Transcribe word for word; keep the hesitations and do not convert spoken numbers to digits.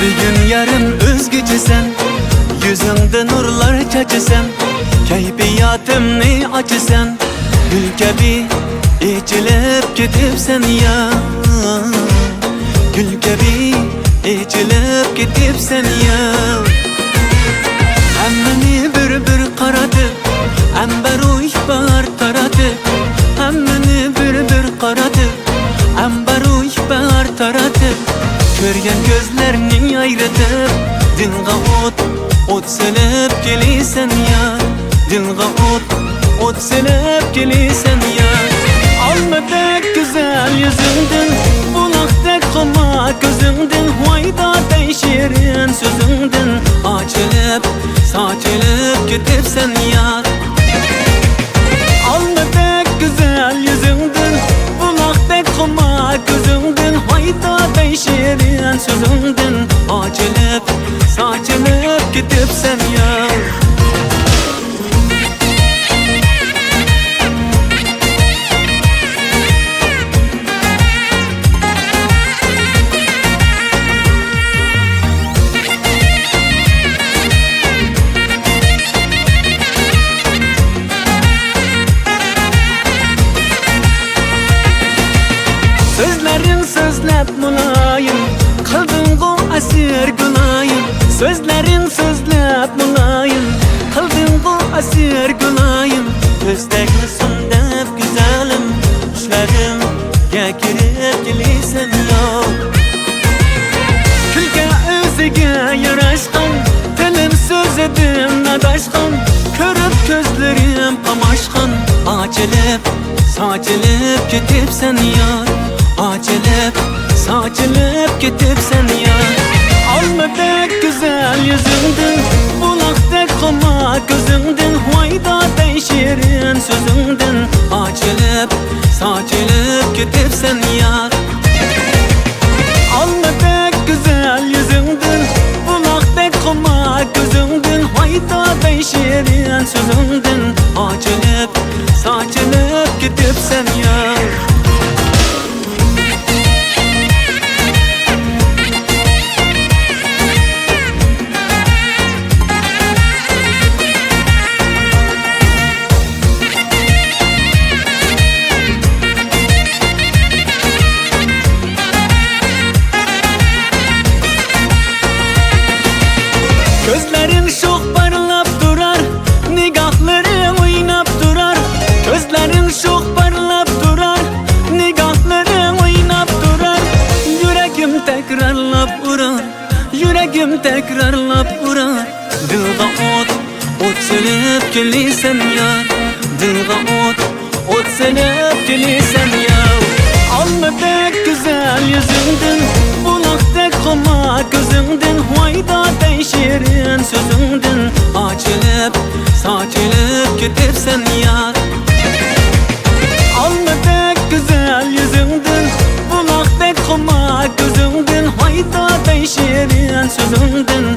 بۈگۈن يارىم ئۆزگىچىسەن، يۈزۈڭدە نۇرلار چاچىسەن، كەيپىياتىمنى ئاچىسەن، گۈل كەبى ئېچىلىپ كېتىپسەن يا، گۈل كەبى ئېچىلىپ كېتىپسەن يا. ھەممىنى بىر-بىر قارىتىپ، ئەمبەر ئۇيۇپ باھار تارىتىپ، ھەممىنى بىر-بىر قارىتىپ، ئەمبەر ئۇيۇپ باھار تارىتىپ، كۆرگەن كۆزلەرنى ئايرىتىپ، دىلغا ئوت، ئوت سېلىپ كېلىسەن يا، دىلغا ئوت، ئوت سېلىپ كېلىسەن يا. ئالمىدەك گۈزەل يۈزۈڭدىن، بۇلاقتەك خۇما كۆزۈڭدىن، ۋاي دادەي شېرىن سۆزۈڭدىن ئاچىلىپ، ساچىلىپ كېتىپسەن يا. ئالمىدەك گۈزەل يۈزۈڭدىن، بۇلاقتەك خۇما كۆزۈڭدىن، ۋاي دادەي شېرىن سۆزۈڭدىن ئاچىلىپ، ساچىلىپ كېتىپسەن يا. سۆزلەرنى سۆزلەپ مۇلايىم، قىلدىڭغۇ ئەسىر گۇلايىم. سۆزلەرنى سۆزلەپ مۇلايىم، قىلدىڭغۇ ئەسىر گۇلايىم. كۆزدەكمىسۇن دەپ گۈزەلىم، چۈشلىرىمگە كىرىپ كېلىسەن يا. كۈلكە ئۆزىگە ياراشقان، تىلىم سۆزىدىن ئاداشقان، كۆرۈپ كۆزلىرىم قاماشقان. ئاچىلىپ، ساچىلىپ كېتىپسەن يا، ئاچىلىپ، ساچىلىپ كېتىپسەن يا. ئالمىدەك گۈزەل يۈزۈڭدىن، بۇلاقتەك خۇما كۆزۈڭدىن، ۋاي دادەي شېرىن سۆزۈڭدىن ئاچىلىپ، ساچىلىپ كېتىپسەن يا. ئالمىدەك گۈزەل يۈزۈڭدىن، بۇلاقتەك خۇما كۆزۈڭدىن، ۋاي دادەي شېرىن سۆزۈڭدىن ئاچىلىپ، ساچىلىپ كېتىپسەن يا. كۆزلىرىڭ شوخ پارلاپ تۇرار، نىگاھلىرىڭ ئويناپ تۇرار. كۆزلىرىڭ شوخ پارلاپ تۇرار، نىگاھلىرىڭ ئويناپ تۇرار. يۈرىكىم تەكرارلاپ ئۇرار، يۈرىكىم تەكرارلاپ ئۇرار. دىلغا ئوت، ئوت سېلىپ كېلىسەن يا، دىلغا ئوت، ئوت سېلىپ كېلىسەن يا. ئالمىدەك گۈزەل يۈزۈڭدىن، بۇلاقتەك خۇما كۆزۈڭدىن، ۋاي دادەي شېرىن سۆزۈڭدىن ئاچىلىپ، ساچىلىپ كېتىپسەن يا. ئالمىدەك گۈزەل يۈزۈڭدىن، بۇلاقتەك خۇما كۆزۈڭدىن، ۋاي دادەي شېرىن سۆزۈڭدىن